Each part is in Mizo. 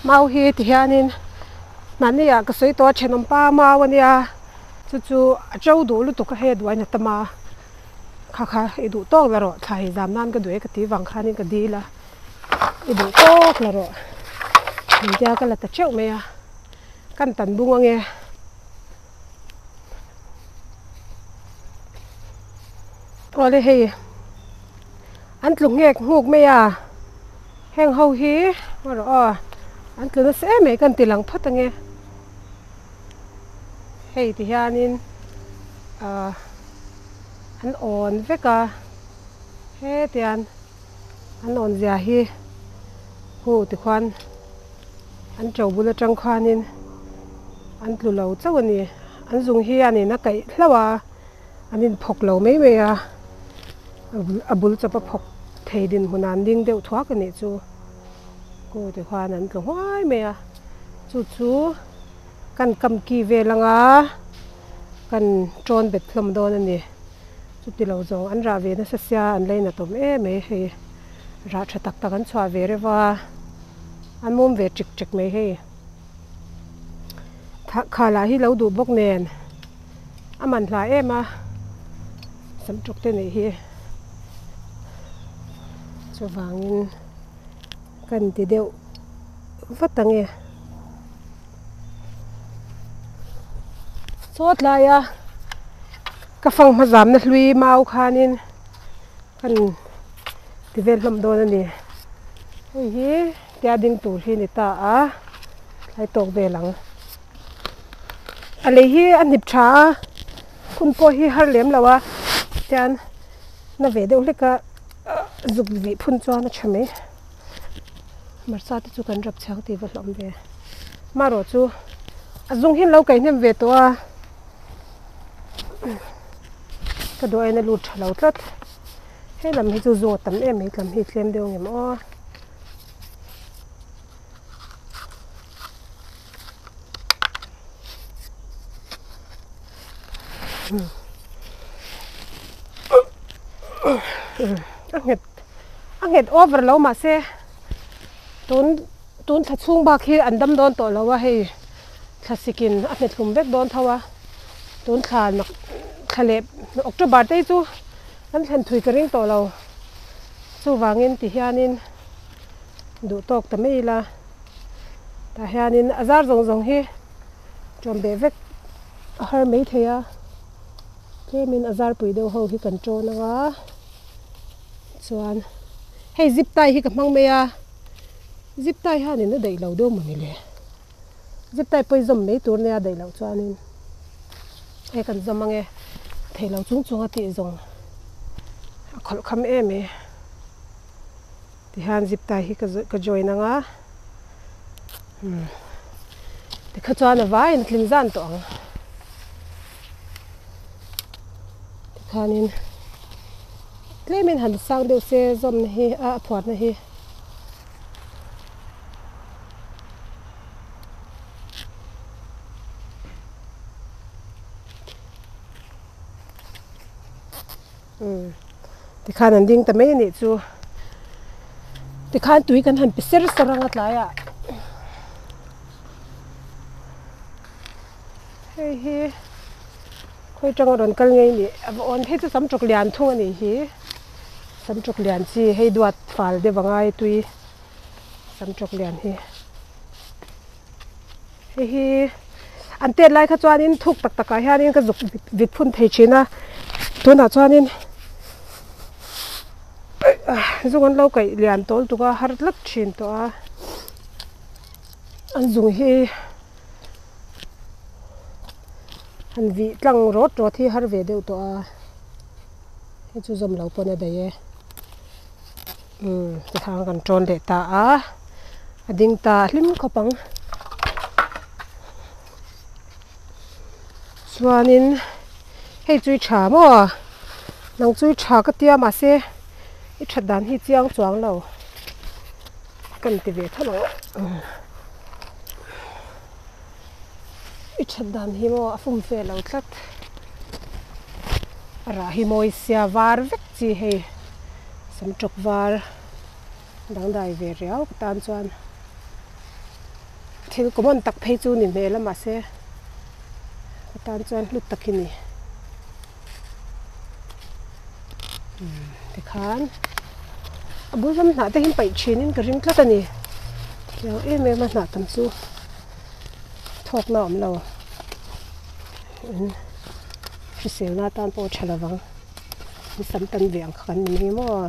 Mau hi ti hianin mahni ah ka sawi tawh a thenawm pa mau ania chu chu a to duh lutuk a hei a duain a tam a kha kha i duh tawk la rawh thlai zam nan ka duh e ka tih vang khanin ka dil a i duh tawk la rawh engtia ka la ta teuh mai a kan tan bung ange. Awle hei an tlu nghek nghuk mai a heng ho hi rawh aw an tlu nasa em mai kan ti lang phawt ange hei ti hianin ah an awn vek a hetian an awn zia hi hu tikhuan. An to bul atang khanin an tlu lo chauh a ni. An zung hi a nin a kaih hlauh a, an inphawk lo mai mai a, a bul chawp a phawk thei dinhmunah an ding deuh thuak a nih chu. Ku ti khuan an tlu huai mai a, chu chu kan kam ki vel anga kan tawn bet hlawm dawn a ni. Chuti lo zawng an rah ve nasa sia an lainat awm em mai hei. Rah tha tak tak an chhuah ve reuh a, an mum ve ṭik ṭek mai hei. Thah kha lah hi lo duh bawk nen a man hla em a, sam ṭawk te neih hi chuvangin kan ti deuh vat ang e. Chaw tlaia ka fanghma zamna hlui mau khanin. Kan ti vel hlawm dawn a ni. Hei hi tia ding tur hi ni ta a, tlai tawk vel ang. A lei hi a hnip tha a, hun pawh hi har lem lo a, tian na ve deuh hlek a zuk vih phun chuan a tha mai. Hmarcha te chu kan rap chhiang tih va hlawm ve. Marawh chu a zung hi an lo kaihnem ve tawh a. Ka duh aiin a lut tha lo tlat he lam hi chu zawng a tam em mai tlam hi tlem deuh ang em aw. A nghet a nghet over lo mahse tun tun thla chhung bak hi an dam dawn tawh lo a hei. Thla sikin a hmet hlum vek dawn tho a, tun thla nak thla leh October te hi chu an thlen thui ka ring tawh lo. Chuvangin ti hianin duh tawk ta mai ila, tah hianin a zar zawng zawng hi ṭawm beh vek a har mai thei a, tlemin a zar pui deuh ho hi kan ṭawn ang a, chuan hei zip tie hi ka hmang mai a, zip tie hianin a daih lo deuh mawni le. Zip tie pawh i zawm mai tur nia daih loh chuanin hei kan zawm ange thei lo chung chung a tih zawng a khawlh kham em e tihian zip tie hi ka join anga umm tikha chuan a vaiin a tling zan tawh ang tikhanin tlemin han sang deuh se zawmna hi a phuarna hi. Tikhan an ding ta mai a nih chu. Tikhan tui kan han pe ser ser ang a tlaiah. Hei hi khawi tanga rawn kal ngei nih a va awn phei chu sam tawk lian thung a nih hi. Sam tawk lian chi hei duat fal deuh a ngai tui. Sam tawk lian hi hei hi an tet lai kha chuanin thuk tak takah hianin ka zuk vit phun thei thin a tunah chuanin zung an lo kaih lian tawl tuk a har tlat thin tawh a an zung hi han vih tlang rawt rawt hi har ve deuh tawh a hei chu zawm lo pawn a daih e. Umm tihang kan tawn leh ta a a ding ta hlim khawp ang chuanin hei chu i tha maw nang chu i tha ka tia mahse i that dan hi chiang chuang lo kan ti ve tho ang i that dan hi maw a fum fe lo tlat a rah hi mawi sia var vek chi hei. Sam tawk var dangdai ve riau ka tan chuan Thil common tak phei chu ni hmel a mahse ka tan chuan hlut tak hi ni. Umm tikhan a bul ram hnah te hi paih thin in ka ring tlat a ni. Tiang em em a hnah tam chu thawk na awm lo. In hrisel na atan pawh a tha lovang. In sam tan ve ang kha kan ni mai maw.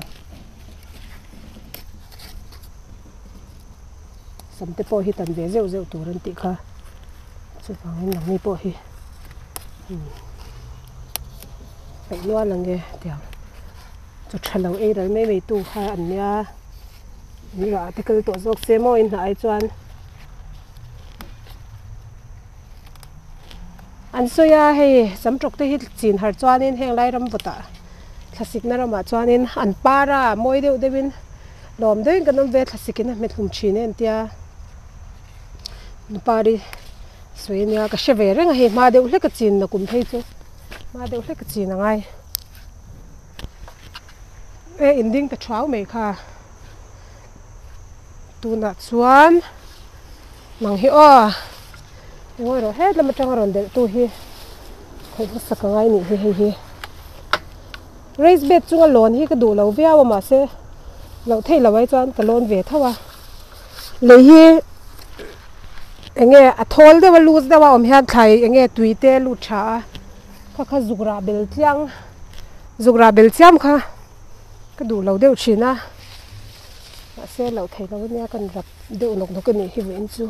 Sam te pawh hi tan ve zeuh zeuh tur an tih kha chuvangin nangni pawh hi umm peih nual ang e tiang chaw tha lo ei ral mai mai tu kha an nia in rah te kal tawh zawk se maw in hnah ai chuan an sawi a hei sam tawk te hi chin har chuanin heng lai ram vawtah thlasikna ramah chuanin an par a mawi deuh deuhin. Lawm deuhin kan awm ve thlasik in a hmet hlum thin e an tia nupari sawi ania ka hre ve reng a hei hma deuh hlek a chin na kum phei chu hma deuh hlek a chin a ngai e in ding ta thuau mai kha tunah chuan nang hi aw engaw erawh hetlem atanga rawn delh tu hi khawih hmasa ka ngai nih hi hei hi. Race bed chunga lawn hi ka duh lo viau a mahse loh theih loh ai chuan ka lawn ve tho a lei hi eng nge a thawl deuh a loose deuh a awm hian thlai eng nge tui te a lut tha a kha kha zuk rah bel tliang zuk rah bel chiam kha ka duh lo deuh thin a mahse loh theih loh ania kan rap deuh nawk nawk a nih hi vawiin chu.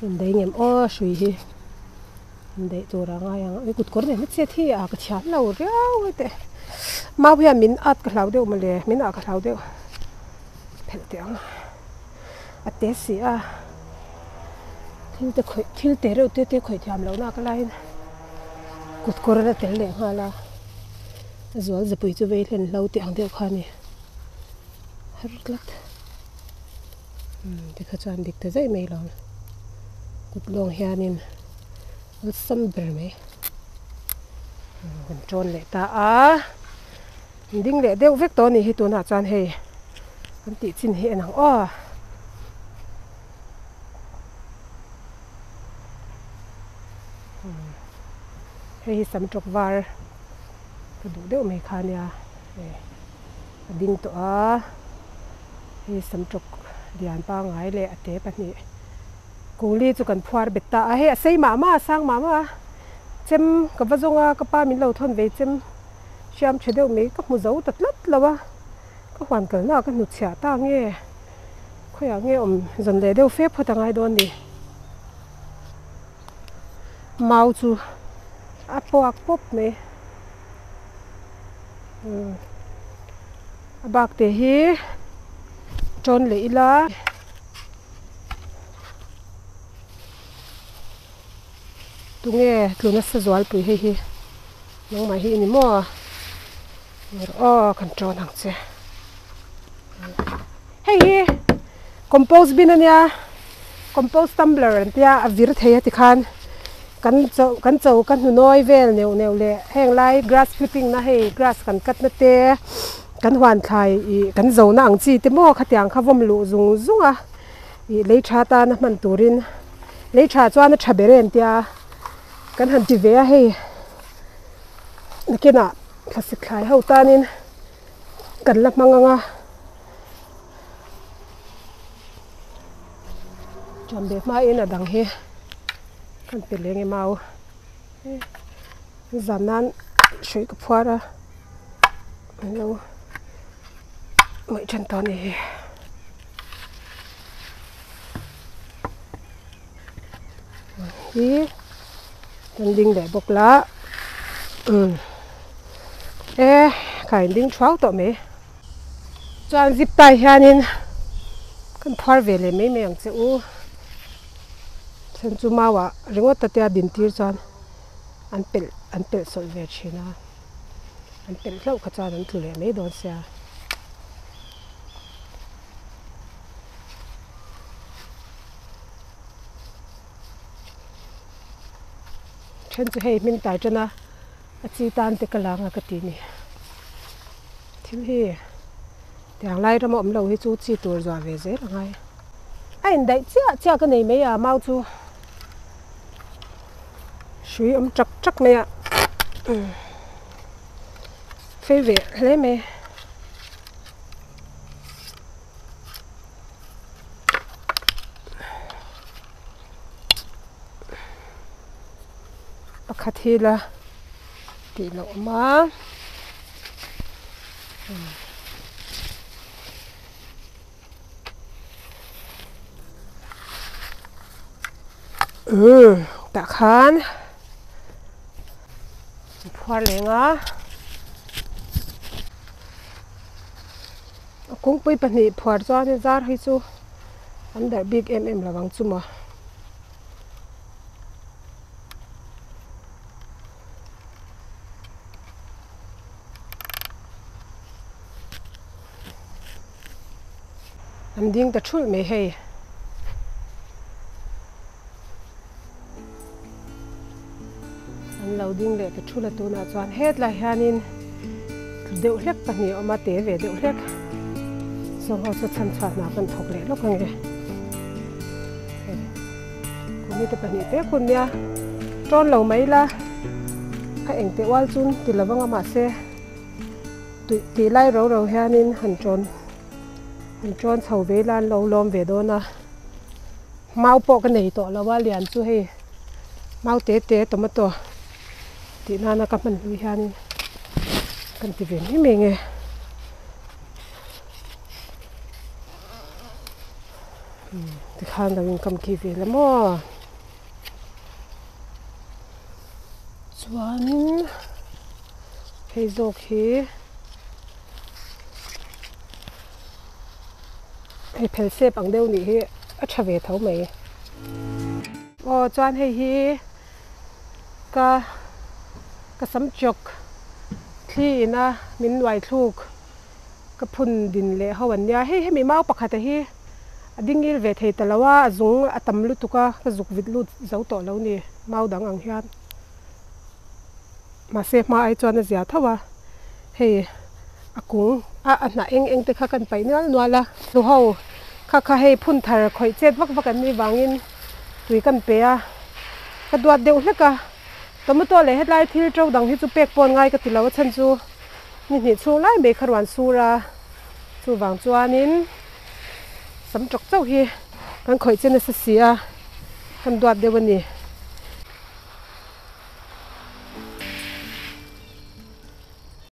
Indaih ngem aw hrui hi indaih tur a ngai ang a kut kawr nen hi chet hi a ka thiam lo riau a teh mau hian min at ka hlau deuh mawle min ah ka hlau deuh phelh teh ang a te si a thil te khawih thil te reuh te te khawih thiam loh na ka laiin kut kawr a tel leh nghal a. A zual zapui chu vei hlen hlo tih ang deuh kha a ni har tlat umm tikha chuan dik ta zaih mai lo kut lawng hianin awlsam ber mai kan tawn leh ta a ding leh deuh vek tawh a nih hi tunah chuan hei kan tih chin hi en ang aw. Hei hi sam tawk var ka duh deuh mai kha ania hei a ding tawh a hei sam tawk lian pangngai leh a te pahnih kuli chu kan phuar bet ta a hei a sei mah mah a sang mah mah a chem ka va zawng a ka pa min lo thawn ve chem hriam tha deuh mai ka hmu zo ta tlat lo a ka huan kalna ah ka hnutchhiah ta nge khawiah nge awm zawn leh deuh fe phawt a ngai dawn ni. Mau chu a puak pawp mai umm a bak te hi tawn leh ila tunge tlu nasa zualpui hei hi nangmah hi i ni maw aw kan tawn ang che hei hi compost bin ania compost tumbler an tia a vir thei a tikhan kan cho kan cho ka hnunawi vel neuh neuh leh heng lai grass clipping na hei grass kan cut na te kan huan thlai ih kan zo na ang chi te maw khatiang kha vawm luh zung zung a ih lei tha tana hman turin lei tha chuan a tha ber e an tia kan han ti ve a hei nakinah thlasik thlai ho tanin kan la hmang ang a. Ṭan ve hmain a dang hi kan pe leng em au zan nan hrui ka phuar a an lo mawih ṭan tawh a ni hi. Hi kan ding leh bawk la umm e kha in ding thuau tawh mai. Chuan zip tie hianin kan phuar ve leh mai mai ang che u. Then chu mauah ringawt ta te a din tir chuan an pelh an pelh sawlh ve thin a, an pelh hlauh kha chuan an tlu leh mai dawn sia. Then chu hei hming tai tana a chi tan te ka la anga ka ti ni. Thil hi tiang lai rama awm lo hi chu chi tur zuah ve zel a ngai. A indaih chiah chiah ka nei mai a mau chu hrui awm chak chak mai a fei ve hle mai. Pakhat hi la tih loh awm a umm tah khan phuar leng a a kungpui pahnih phuar chuan zar hi chu an darh bik em em lo ang chu maw. An ding ta thulh mai hei. An lo ding leh ta thulh a tunah chuan hetlai hianin deuh hlek pahnih a awm a te ve deuh hlek. Saw ho chu chhan chhuat hna kan thawk leh lawk ange. Kumite pahnih te khun nia tawn lo mai la a engte ual chun ti lo vang a mahse tui tih lai ro ro hianin han tawn han tawn chho ve ila an lo lawm ve dawn a mau pawh ka nei tawh lo a lian chu hei mau te te tomato tih nana ka hman hlui hianin kan ti ve mai mai nge. Tikhan lo inkam khi ve la maw chuanin hei zawk hi hei phel sep ang deuh nih hi a tha ve tho mai aw chuan hei hi ka ka sam chawk thli ina min nuai thluk. Ka phun din leh ho an nia, hei hemi mau pakhat a hi a ding ngil ve thei ta lo a, a zung a tam lutuk a, ka zuk vit lut zo tawh lo ni mau dang ang hian. Mahse hma ai chuan a zia tho a, hei a kung a a hnah eng eng te kha kan paih nual nual a, hlu ho kha kha hei phun thar khawih chet vak vak an nih vangin tui kan pe a, ka duat deuh hlek a, tomato leh hetlai thil to dang hi chu pek pawn ngai ka ti lo a chhan chu. Ni hnih chhung lai mai kha ruan sur a, chuvang chuanin sam tawk chauh hi kan khawih che nasa si a, kan duat deuh a ni.